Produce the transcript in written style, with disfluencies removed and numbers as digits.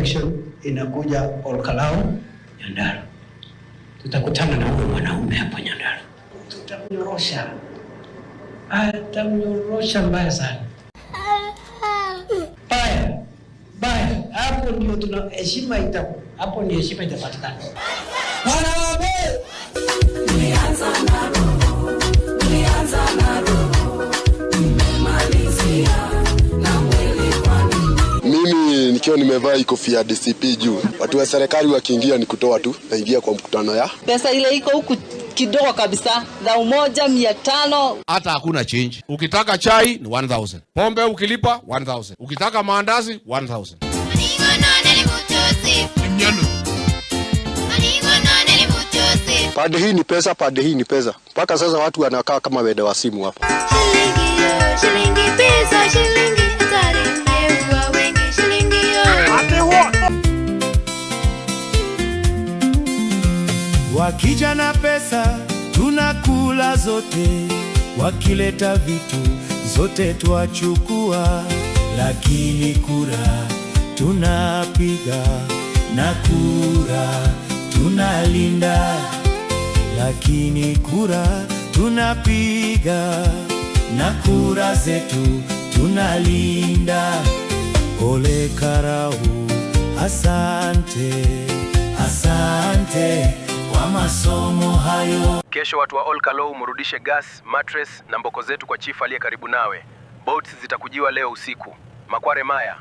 Election inakuja Olkalau, Nyandarua. Tutakutana na huyo mwanaume hapo Nyandarua, tutamnyorosha, atamnyorosha mbaya sana, mbaya mbaya. Hapo ndio tuna heshima ita, hapo ndio heshima itapatikana. Mimi nikiwa nimevaa kofia ya DCP juu, watu wa serikali wakiingia ni kutoa tu, naingia kwa mkutano ya Pesa ile iko huku kidogo kabisa, 1500. Hata hakuna change. Ukitaka chai ni 1000, pombe ukilipa 1000, ukitaka maandazi 1000. Pande hii ni pesa, pande hii ni pesa. Mpaka sasa watu wanakaa kama wede wa simu hapa. Shilingi yo, shilingi pesa, shilingi hatari imeua wengi, shilingi yo. Wakija na pesa tunakula zote, wakileta vitu zote twachukua, lakini kura tunapiga na kura tunalinda, lakini kura tunapiga na kura zetu tunalinda. Ole Karau, asante, asante kwa masomo hayo. Kesho watu wa Olkalou mrudishe gas, mattress na mboko zetu kwa chifu aliye karibu nawe. Boats zitakujiwa leo usiku. Makware Maya.